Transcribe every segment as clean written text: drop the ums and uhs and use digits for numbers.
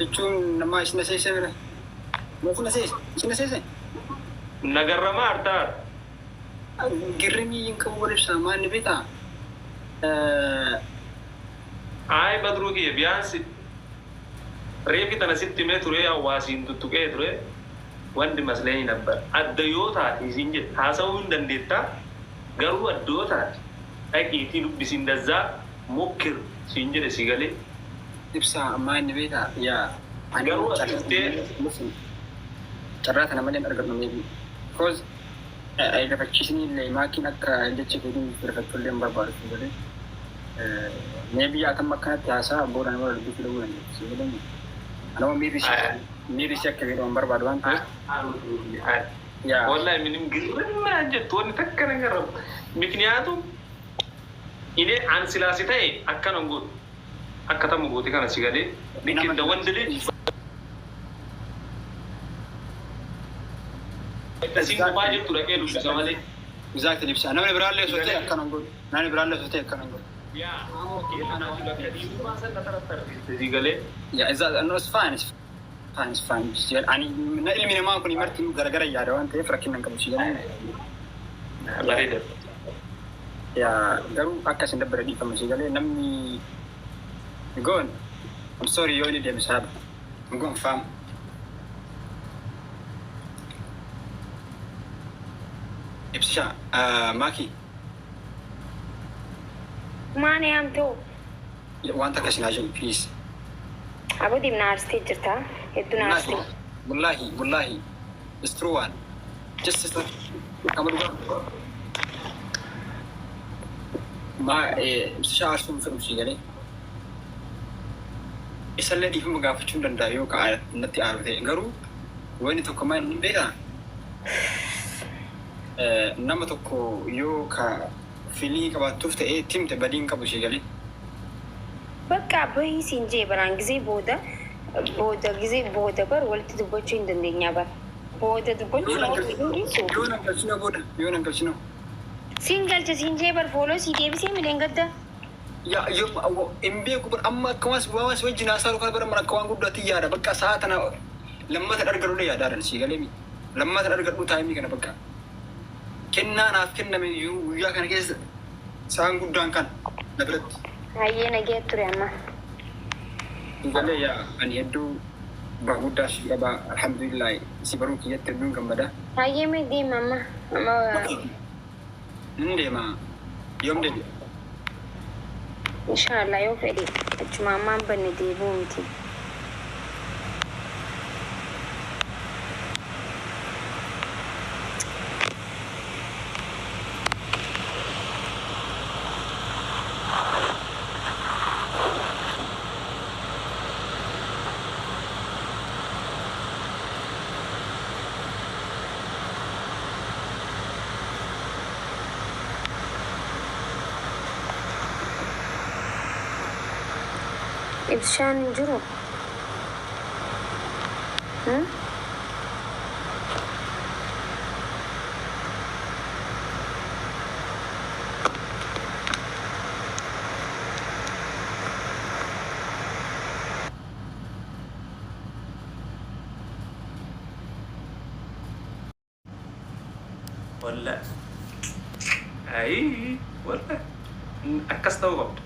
Jechuun namaa isin aseese bira. Isin aseese? Isin aseese? Nagarramaa artaa. Girrimii hin qabu wal ibsaa maal ni beektaa? Ayi Badruu kiyya biyaansi reefi tana sitti himee ture hawaasiin tuttuqee ture wanti masleeni nabbar adda yoo taate isiin jedhe haasa'uu hin dandeettaa garuu adda yoo taate dhaqiitii dubbisiin dazzaa mokkir siin jedhe si galee. Ibsaa maal ni beektaa? Yaa ani Garuu as dhuftee carraa tana malee hin argadhu maybe. Because gafachiisni illee maakiin akka jecha keetiin firfachuu illee hin barbaadu si galee. Maybe atam akkanatti haasaa booda nama dubbisuu dhabuu dandeessu si galee. Anama miirri si akka miidhamu hin barbaadu waan ta'eef. Yaa Wallahi minim girrinnaa jettu wanni takka na garramu. Mikniyaatu ine an silaa si ta'e akkana hin godhu. Akka tamma goote kana si galee nama likki wanda lij isiin kophaa jirtu dhaqee dubbisa malee. Exactly ibsa. Namni biraallee Si osoo ta'e galee. akkana hin godhu. Namni biraallee osoo ta'e akkana hin godhu. Yaa bakka dhiirummaa san na tarattarsiiste si galee. Yeah, exactly. No, it's fine. It's fine. It's fine. Ani na ilmi namaa kun marti garagara yaada waan ta'eef rakkina hin qabu si galee. Bareeda. Yaa garuu akka isin dabbare dhiifama si galee namni goon I'm sorry yoo inni deeme saaba. I'm going fam. Ibsisha Maaki Maani yaamtoo? Wanta akkas naa jedhu please. Abodiif na aarsitee jirta. Hedduu na Wallahi aarsitee. wallahi wallahi it's true one. Just it's kama dhugaa. Ma ibsisha aarsuun fedhu si galee. Isallee dhiifama gaafachuu hin danda'a yoo ka natti aaru ta'e garuu wanni tokko maal hin beekaa? Nama tokko yoo ka feeling qabaattuuf ta'e itti himte badii hin qabu si galee. Bakka bahii siin jee baraan gizee booda booda gizee booda bar walitti dubbachuu hin dandeenyaa bar. Booda dubbachuu Yoo nan hin dhiisu. Yoo nan galchinoo booda yoo nan galchinoo. Siin galcha siin jee bar follow sii deebisee midheen gadda. Yaa yoo hin beeku bar amma akka waan si wajjin haasa'u kana bara akka waan guddaatti yaada bakka sa'a tana lammata argadhu yaadaaran si galee mi lammata argadhu time kana bakka kennaa naaf kenname iyyuu guyyaa kana keessa sa'aan guddaan kan na biratti. Hayyee nagee ture amma. Galee yaa ani hedduu bakka guddaa si qaba alhamdulillah si baruu kiyyatti hedduun gammada. Hayyee mee deema amma. Amma Nin deema yoom deebi'a? Inshaallah yoo fedhe achuma ammaan banne deebi'u miti. Ibshaan hin jiru. Hmm? Walla. Ayii walla. Akkas ta'uu qabda.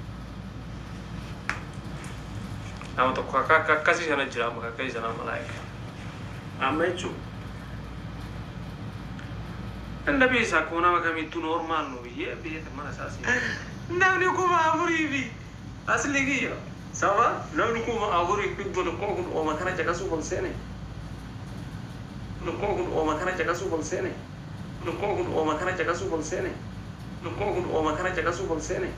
Nama tokko akka akka akkasii sana jira amma akkasii sana malaayika. Amma jechuun. Dandabii isaa akkuma nama kamittuu normal nu biyyee biyya mana isaa seena. Namni 4000 fi asli kiyya. Saba namni 4100 kun ooma kana caqasuuf ol seene. Tokkoo kun ooma kana caqasuuf ol seene. Tokkoo kun ooma kana caqasuuf ol seene. Tokkoo kun ooma kana caqasuuf ol seene.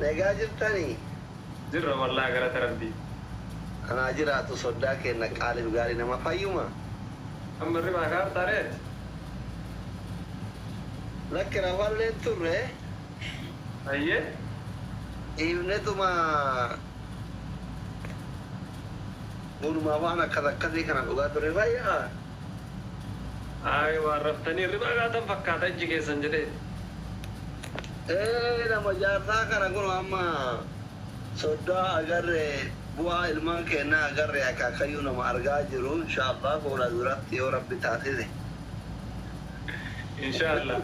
Nagaa jirtanii? Jirra wallaahi galata Rabbii. Anaa jiraatu soddaa keenna qaaliif gaarii nama fayyuma. Amma hirribaa kaaftaa ree ati? Lakki rafallee turre. Ayyee. Dhiifnetuma bunuma waan akkas akkasii kana dhugaa ture fayyaa. Ay, waan raftanii hirriba gaatan fakkaata ijji keessan jedhee. Ee, nama jaarsaa kana kun amma soddaa agarre, bu'aa ilmaan keenyaa agarre, akaakayyuu nama argaa jiru, inshaallah fuula duratti yoo Rabbi taasise. Inshaallah.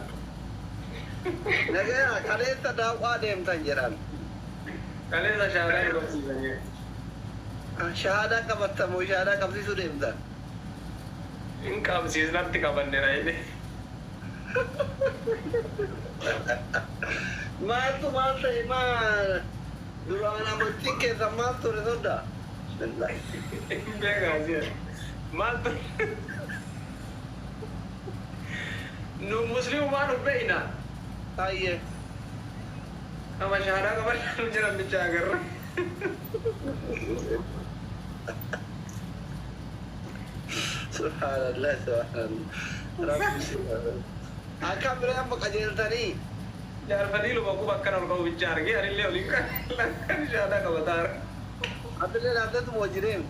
Nagaya, kaleessa daawwaa deemtan jedhan. Kaleessa shaahadaa nu qabsiisanii. Shahaadaa qabattamoo shahaadaa qabsiisuu deemtan? Hin qabsiisnatti qabanneera jedhee. Maaltu maal ta'e, maal duraan amantiin keessan maal ture, soddaa? Bismillah. Hin beekaa si'a. Maaltu nu muslimumaan of beekna. Ayyee. Nama shahaadaa qaban nu jiran bicha agarra. Subhanallah, subhanallah. Rabbi subhanallah. Akkam biree, amma qajeeltanii? Jaarfanii luba quba akkana ol qabu bicha argee, anillee oliin kan shahaadaa qabataa arga. Atillee dhaabdeetuma hojii deemu.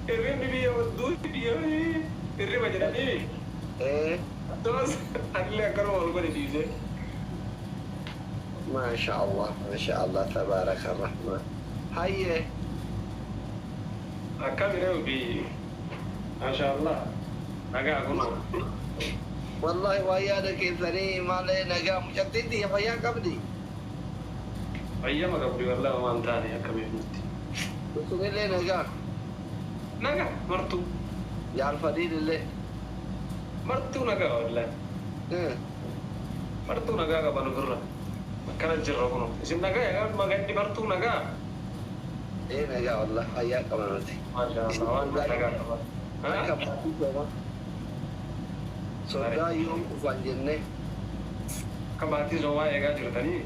Hirribni biyya wadduu biyya hirriba jedhanii. Ee. Toos anillee akkanuma ol godhe dhiisee. Maasha Allah, maasha Allah, tabaaraka Rahmaan. Hayyee. Akkam biree ofii? Maasha Allah. Nagaa kunoo. Wallahi waa yaada keessanii maalee, nagaa, mucattiin tiyya fayyaa qabdi. Fayyama qabdi wallahi, waan taane akka beeknutti. Sunillee nagaa. Nagaa martuu. Jaarfadiin illee. Martuu nagaa wallahi. Martuu nagaa qaban ofirra. Akkana jirra kunoo. Isin nagaa yaa maganni martuu nagaa. Ee, nagaa wallahi, fayyaa qaba nuti. Maasha Allah, waan nagaa qaban. Akka maatii sooma. Soddaa yoom dhufan jennee. Akka maatii soomaa eegaa jirtanii.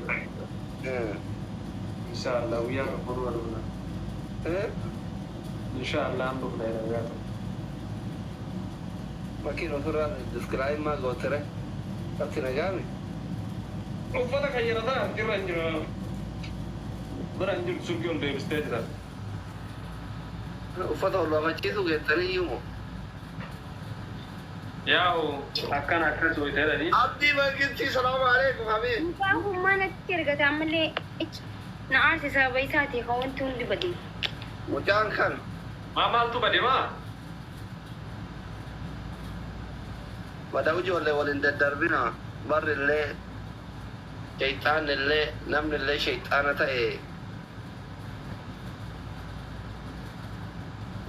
Insha Allah guyyaa tokko numa dhufna. Insha Allah an dhufna jedha guyyaa tokko. Makiin ofirraa describe maa gootere? Ati nagaami? Uffata kayyarataa irra hin jiru. Bira hin jirtu, sulkii ol deebistee jira. Uffata ol baafachiisu geettanii iyyuu. Yaa'u akkana akkas hoyiteedhanii. Abdii Mangistii, salaamu alaikum habiib. Mucaan kun maal natti ergata ammallee? Na aarse, sababa isaati kan wanti hundi bade. Mucaan kan Maa, maaltu bade maa? Madaa'u ijoollee waliin daddarbina, barri illee shayxaanni illee namni illee shayxaana ta'e,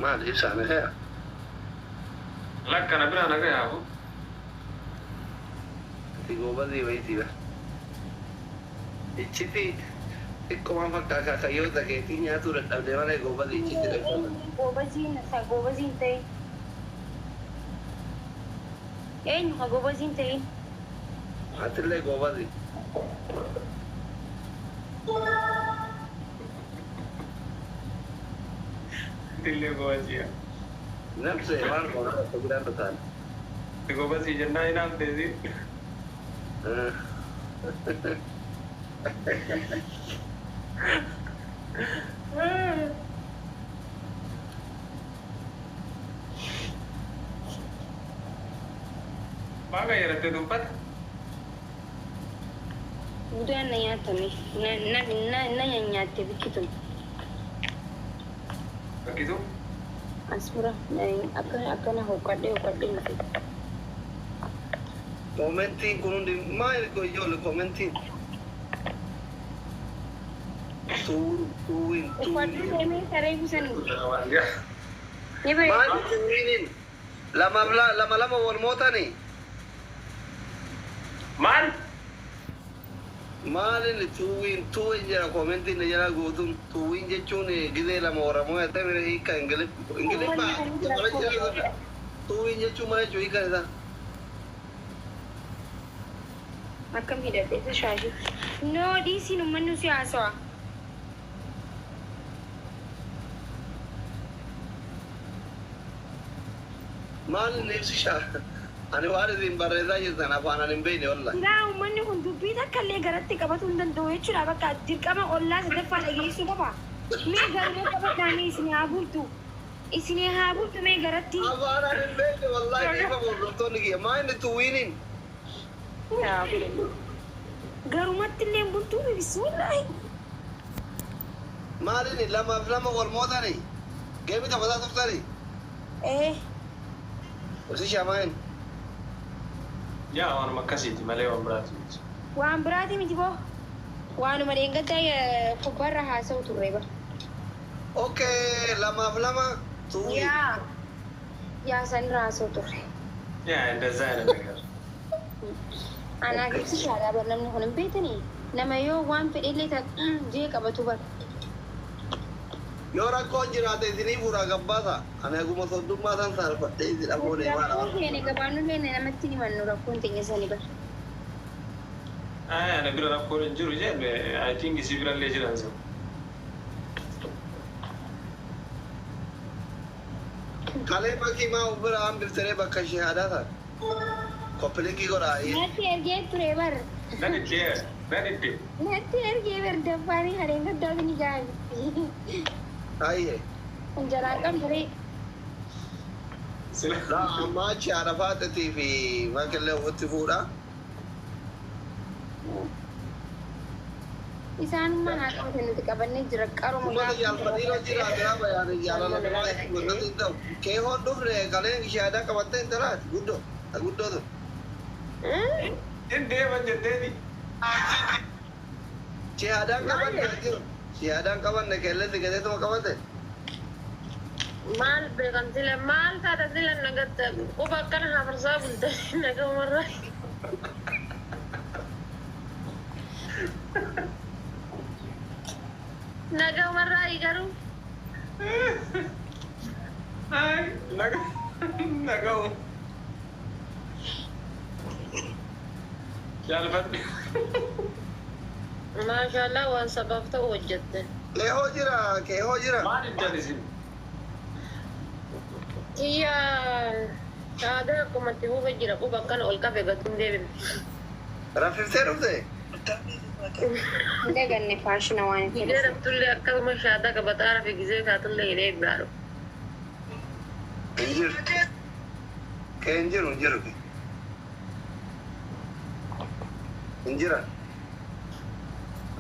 maal ibsaa, nagaya? Lakkana bira naga yaafu. Ati goobazii wayitii ba. Icciti xiqqoomaan fakkaata, kaayyoota keetii nyaatuu dadhabde malee goobazii icciti dadhabde. Goobaziin isa goobaziin ta'e. Eenyu ka goobaziin ta'e? Atillee goobazii. Dillee goobazii. Namse maal goona bakka biraan dhutaan. Goobazii jennaan hin hafteesi. Maa kayyarattee dubbata? Budaan na nyaatame. Na na na nyaatte bikkitu. Bakkitu? As bira akkana akkana hoqqadhee hoqqadhee miti. Commentiin kun hundi maal ijoollee commentiin? Tuun tuuwin Uffadhu tuuwin. deemee saree busanii. Ni bareeda. Maal tuuwiniin? Lama lama lama wal mootanii? Maal? Maalin tuuwin tuuwin jira, commentiin na jala guutuun tuuwin jechuun gizee lama Oromoo yattee mire, hiika Ingiliffaa tuuwin jechuun maal jechuu, hiika isaa? Akkam hidhadhe shaashii. No, dhiisiin uummanni si haasawa. Maalin ibsisha? Ani waan isin barreessaa jirtan afaan ani hin beekne wallahi. Silaa uummanni kun dubbii takka illee garatti qabatu hin danda'u jechuudha. Bakka dirqama ollaa sadaffaa dhageessuu qaba. Mee garuu qabadhaanii isin haa bultu. Isin haa bultu mee garatti. Afaan ani hin beekne wallahi dhiifa hordoftoonni kiyya. Maa inni tuwiiniin? Garumatti illee hin bultuu bismillaahi. Maaliin lamaaf lama wal mootanii? Geemii taphataa turtanii? Ee. Ibsishaa maayin? Yaa waanuma akkasiiti malee waan biraati miti. Waan biraati miti boo. Waanuma dheengaddaa kubbarra haasa'u turre bara. Okay, lamaaf lama tuwii. Yaa. Yaa sanirra haasa'u turre. yaa እንደዛ አይነት ነገር. Anaa ibsishaadha bar namni kun hin beektanii. Nama yoo waan fedhellee ta'a jee qabatu bar. Yoo rakkoon jiraate isinii fuudhaa gabbaasa. Ani haguma soddummaa san saalfadhee isin afoo deemaa Rakkoon dha. keenya gabaannullee namatti himannu rakkoon teenya sani bar. Ay, ana bira rakkoon hin jiru jedhe. I think isi birallee jiran sun. Kalee makii maa of bira hambiftaree bakka shahaadaa taate. Koppilinkii godhaa. Natti ergee ture bar. Nan iddee nan iddee. Natti ergee bar dabbaarii hareen gaddaatu ni gaabi. Ayyee. Jalaan qabduree. Sila. Laa ammaa achi haadha faaxetii fi makillee ofitti fuudhaa. Isaanummaa naa qabatan nuti qabannee jira qaruma. Uummata jaalfatiirra jira biraa bayaanii jaalala namaa itti godhatu hin ta'u. Kee hoon dhufne kaleen shahaadaa qabattee hin talaati guddoo. Guddoo tun. In deeman jetteeti. Shahaadaan qabanne jiru. Shahaadaan qabanne keellatti gateetuma qabate. Maal beekan sila maal taata sila nagatta quba akkana hafarsaa bulte nagamarra. Nagamarraa garuu. Ay, naga naga'u. Jaalfadhe. Maashaallah waan sabaaf ta'u hojjette. Kee hoo jira kee hoo jira. Maal iddan isin? Kiyya aadaa akkuma itti fufe jira quba akkana ol qabe gatuun deebine. Raffiftee dhufte? Hin daganne faashina waan itti Gizee raftullee akkasuma shaadaa qabataa rafe gizee kaatullee hidhee biraa dhufe. Hin jiru. Kee hin jiru hin jiru. Hin jira.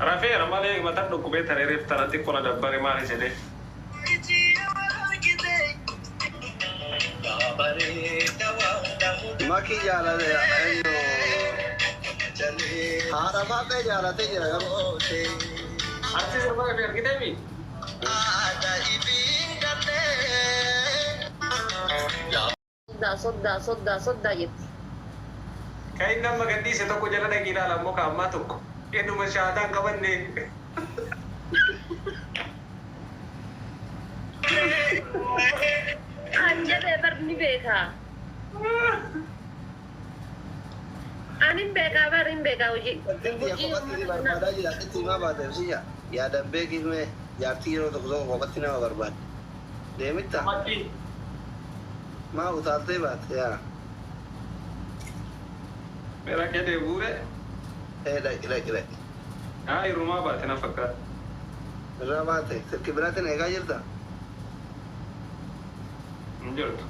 Rafeera malee mataan dhukkubee taree reef tana xiqqoo na dabbare maali jedhee. Makii jaalate eenyu haadha faaxee jaalatee jira garuu. Artii sirbaa fi argiteemi? Soddaa soddaa soddaa soddaa jetti. Kan inni amma gadhiise tokko jala dhaqii ilaala ammoo kaammaa tokko. Innuma shaataan qabanne. Kan jedhee bar ni beekaa. Ani hin beekaa bar hin beekaa hojii. Biyya kophatti si barbaadaa jira sitti himaa baate ibsija. Yaadan beekifme jaartii yeroo tokko tokko kophatti nama barbaadde. Deemitta Maddi. maa utaaltee baate yaa. Meera kee deebuure. Ee dhaqi dhaqi dhaqi. Haa hirumaa baate na fakkaata. Irraa baate silki biraatiin eegaa jirta. Hin jirtu.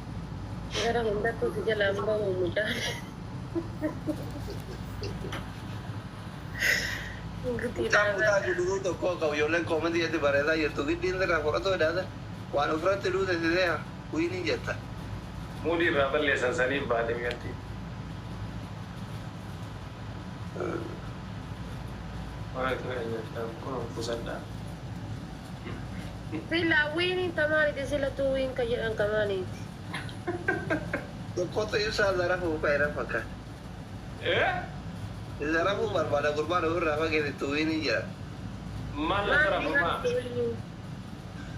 Gara hundattuu si jalaan bahu mucaan. Mucaan mucaa guduruu tokko qabu ijoolleen koomentii jetti bareedaa jirtu giddiin sirraa fudhatoo hidhaata. Waan ofirratti duute siseeha wiiniin jetta. Muudii irraa balleessan saniif baate mi'atti. Waan kun kuusadhaa. Sila wiiniin tamaaniiti sila tuu wiin ka jedhan kamaaniiti. Tokkotu ibsaa zarafuu fa'eera fakkaata. Eh? Zarafuu barbaada gurbaan ofirraa fageessitu wiiniin jira. Maal la zarafumaa?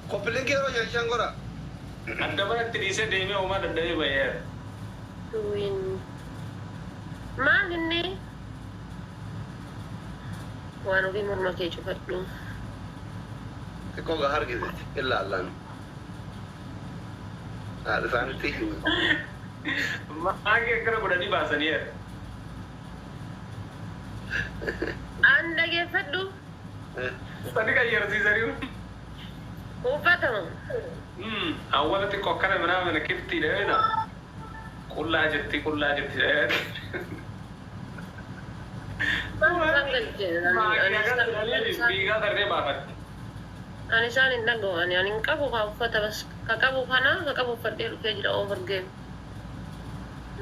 Koppileen yeroo shan shan godha. Adda baratti dhiisee deemee uumaa dadhabee bayeera. Wiin. Maal inni? Waan ofii morma kee cufadhu. Xiqqoo gaa harkise illaallaan. Haadha isaanitti himu. Maakii akkana godhanii baasanii. An dhageeffadhu. Sani qayyarsiisanii. Uffatamu. Awwala xiqqoo akkana manaa mana kiftii dheedha. Qullaa jirti, qullaa jirti. Maakii akkana godhanii fiigaa tarree baafatti. Ani isaan hin dhaga'u, ani hin qabu ka uffata, bas ka qabu kana ka qabu uffadhee dhufee jira over game.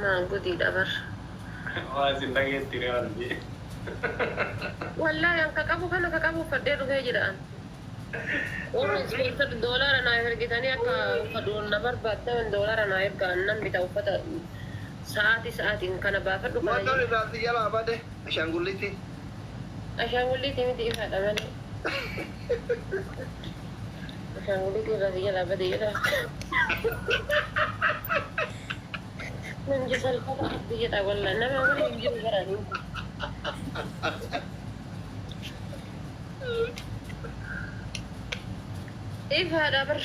Maa gudiidha bar. Waa isin dhageetti waan jee. Wallaahi an ka qabu kana ka qabu uffadhee dhufee jira. Warri sponsor doolaara naa ergitanii akka uffadhu na barbaaddan doolaara naa ergaa, nan bita uffata sa'aatii sa'aatiin kana baafadhu kana. Wantoonni irraatti jalaa bade ashaangulliitti. Ashaangulliitii miti, ifaadha malee. Ashaangulliitii irraa si jalaa bade jedha. Namni salphata abdi jedha, wallaahi nama waliin hin jiru baranii. Ifaadha bar.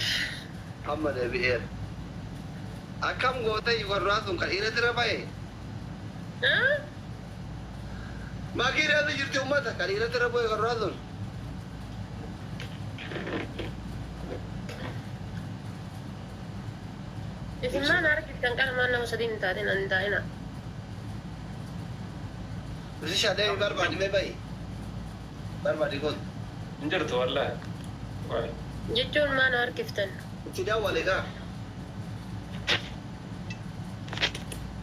Amma deebi'eera. Akkam gootee warraa sun kan dhiiratti irra ba'e? Maakii irratti jirti uummata kan dhiiratti irra bu'e warraa sun. Isin maal argitan qalmaan nama sadii hin taatin hin taa'ina. Isi shadee barbaadi mee ba'i. Barbaadi kun. Hin jirtu wallaahi. Waay. Jechuun maal harkiftan? Itti dawwale kaa.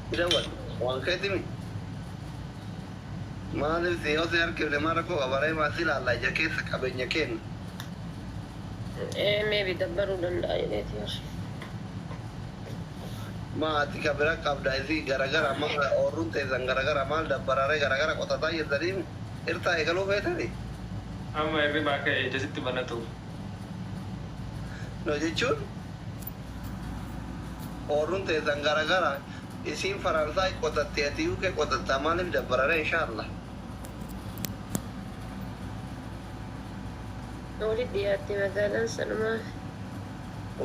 Itti dawwale. Waan keetimi. Maaliif si yoo si harkifne maal rakkoo qabaree maasii ilaalla ija keessa qabeenya kenna. Ee, maybe dabbaruu danda'a jedheeti bar. Maati ka bira qabda isii garagara maal oorruun teessan garagara maal dabbararee garagara qotataa jirtanii irtaa eegaluu feetanii. Amma hirribaa ka'e ija sitti banatu. No jechuun oorruun teessan garagara, isiin Faransaay qotatte, ati UK qotattaa, maaliif dabbararee inshaallah. Walitti dhiyaatte magaalaan sanumaa.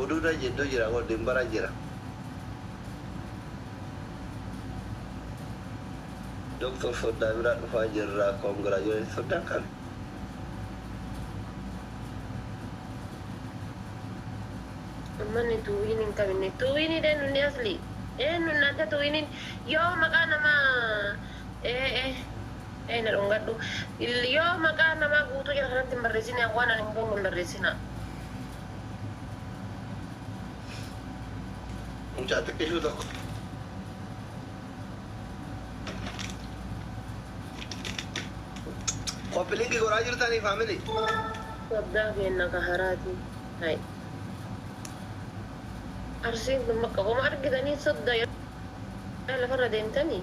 Oduudha jidduu jira, godin bara jira. Doktor Soddaa bira dhufaa jirra, congratulations soddaan kan. Uummanni tuuyin hin qabne. Tuuyin eenyu asli? Eenyu nanta tuuyin yoo maqaa namaa ee ee na dhungadhu. Yoo maqaa namaa guutuu jala kanatti hin barreessine, waan ani hin beekne hin barreessina. Mucaa xiqqishuu tokko. Copy link godhaa jirtanii family. Soddaa keenya ka haraati. Hai. Arsiin kun bakka homa argitanii soddaa lafarra deemtanii.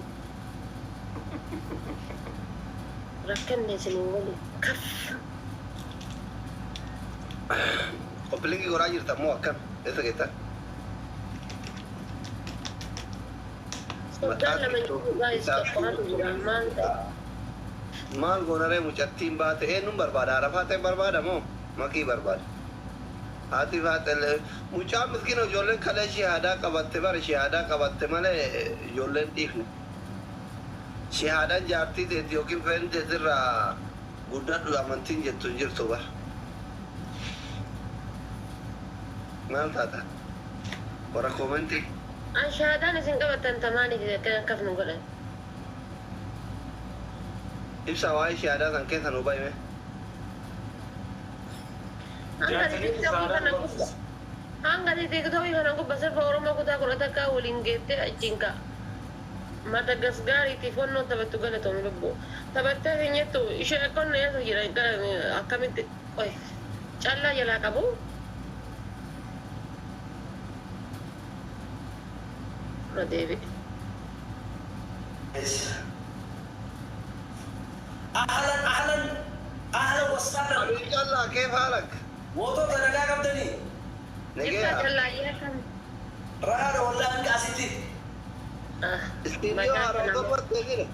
Rakkanne isin waliin kaf. Copy link godhaa jirtan moo akkam? Eessa geettan? Soddaan lama jiru guys, tokkomatu jira maal ta'e? Maal goonaree mucattiin baate eenyuun barbaada? Arafaa ta'e barbaada moo makii barbaada? Haati baate mucaa miskiina, ijoolleen kalee shahaadaa qabatte bara shahaadaa qabatte malee ijoolleen dhiifne. Shahaadaan jaartii teeti yookiin feen teetirraa guddadhu amantiin jettu hin jirtu bara. Maal taata? Warra comment. An shahaadaan isin qabattan tamaaniif akkaf nu godhan. Ibsa waa'ee shahaadaa san keessa nu bahime. Hanga TikTokii kana gubba. Hanga TikTokii kana gubba sirba Oromoo kutaa 11 waliin geettee achiin ka'a. Madagasgaariitiif wannoo taphattu galatoomi lubbuu. Taphattee hin jettu ishee qonna eessa jira akkamitti qoy callaa jalaa qabu. Irra deebi'e. أهلا أهلا أهلا وسهلا. Callaa كيف حالك؟ Mootota nagaa qabdanii? Ibsaa. Nagaya. Callaa yaa Raara wallah hanga asitti. Istiidiyoo haaraa tokkotti jira.